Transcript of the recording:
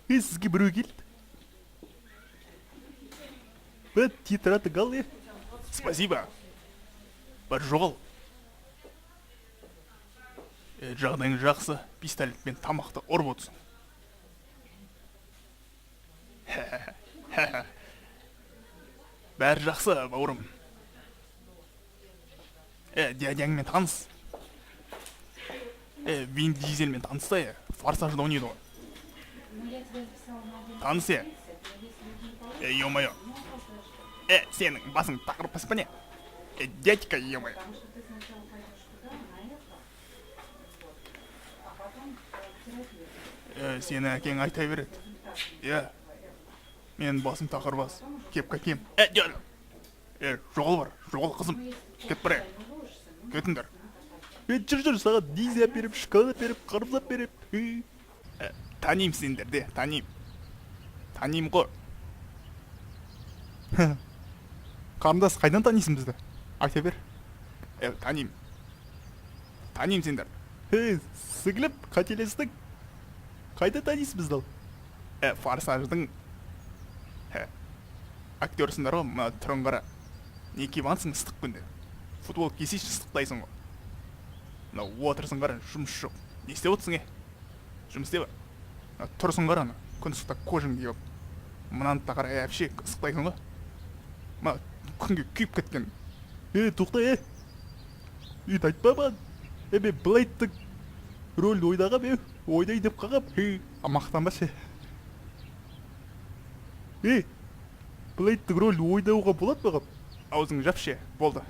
Е, сізге біреу келді. Бір тетрадь ал, е. Спасибо. Бар, жоғал. Е, жағдайың жақсы, пистолетпен тамақты ұрып отырсың. Бәрі жақсы, бауырым. Е, дядяңмен таныс. Е, Вин Дизельмен таныста, е, «Форсажда» ойнайды ғой. Таныс, е. Е, ё-моё. Е, сенің басың тақыр па, не? Е, дядька, ё-моё. Потому что ты сначала пойдешь туда, на это, вот, а потом к терапевту. Е, сені әкең айта береді. Иә. Менің басым тақыр бас. Кепка кием. Е, дядя. Е, жоғал, бар, жоғал, қызым. Кет бар, е. Кетіңдер. Е, жүр, жүр, саған дизель әперіп, шоколад әперіп, қарбыз әперіп. Е, танимын сендерді, танимын. Танимын ғой. Қарындас, қайдан танисың бізді? Айта бер. Е, танимын. Танимын сендерді. Е, сіңлім, қателестің. Қайда танисың бізді ал? Е, «Форсаждың» актерсыңдар ғой, мына түрін қара. Не киіп алғансың ыстық күнде? Футбол кисейші, ыстықтайсың ғой. Мына отырсың қара, жұмыс жоқ. Не істеп отырсың, е? Жұмыс істе бар. Мына тұрсың қара, ана күн ыстықта кожаң киіп алып. Мынаны да қара, е, вообще ыстықтайсың ғой. Мына күнге күйіп кеткен. Е, тоқта, е. Өйтіп айтпа маған. Е, мен Блейдтің рөлін ойнағам, е, ойнай деп қалғам. Е, а мақтанбашы. Е, Блейдтің рөлін ойнауға болады маған. Аузыңды жапшы, болды.